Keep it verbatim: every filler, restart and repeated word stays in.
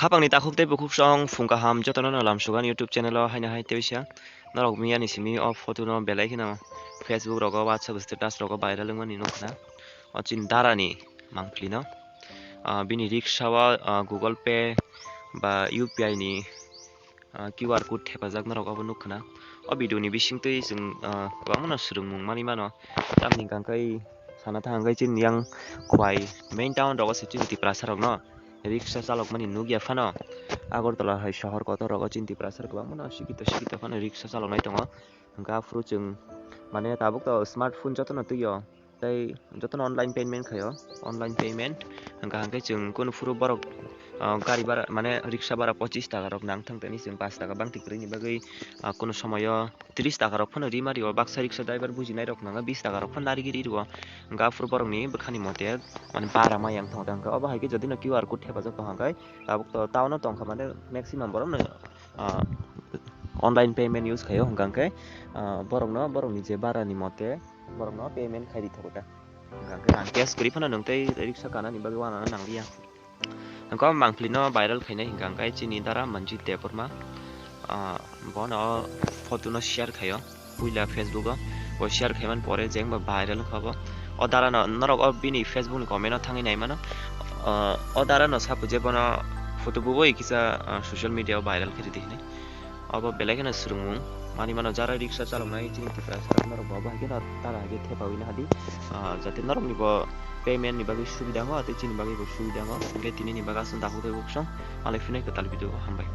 Hapangni takhuk tei bukhuk song phung kaham jotono no lamsugan YouTube channel o haino hai teisa. Norok miyani simi o photo no belai kheno Facebook rogo, WhatsApp status rogo viral wngmani nukha na. O chini darani mangpili no, ah, bini riksa o, ah, Google Pay ba U P I ni, ah, Q R code thepajak norok obo nukha na. O video ni bisingtwi chwng, ah, kwbangma no swrwngmung manwi mano. Tamni hwnkhe sana thang hwnkhe chini yang khwlai main town rogo se chini Tiprasa rok no riksa chalokmani nukya phano. Agartala hai sohor kotor rogo chini Tiprasa rok kwbangma no sikito sikito phano riksa chaloknai tongo. Hwnkhe aphuru chwng mane tabuk to smartphone jotono twi o. Tei jotono online payment khaio, online payment. Hwnkha hwnkhe chwng kunu phuru borok, ah, gari bara, mane riksa bara pochis taka rok nang thang tani chwng pash taka bangtwi kwrwini bagwi, ah, kunu somoyo tris taka rok phano rima rio, baksa riksa driver bujinai rok nangkha bis taka rok phano narigwi ri rio. Hwnkha aphuru borokni bwkhani mote mane bara ma yang thang tangkha. Obo hai khe jodi no Q R code thepajak tong hwnkhe tabuk to town o tongkha mane maximum borok no, ah, online payment use khaio hwnkha hwnkhe, ah, borokno borokni je bara ni mote borokno payment khai ri thogo ta. Hwnkha hwnkhe ang cash kwrwi phano nwng tei riksa kanani bagwi uanana nangliya. Hwnkhe o mangpili no viral khainai hwnkha hwnkhe chini dara Manjit Debbarma, ah, bono photo no share khaio puila Facebook o, bo share khaimani pore jeng ba viral wngkha bo. O dara no norok o bini Facebook ni comment o thangwi naimano, ah, o dara no sapo je bono photo bubui kisa, ah, social media o viral khe ridi hinwi. Obo belai kheno swrwngmung manwi mano, jara riksa chaloknai chini Tiprasa rok norok bo obo hai kheno tara hai khe thepawi nahadi, ah, jate norokni bo payment ni bagwi subida wngkha tei chini bagwi bo subida wngkha. Hwnkhe tini ni bagwi aswk dakhuk tei bukhuk song malai phino kwtal video o hambai.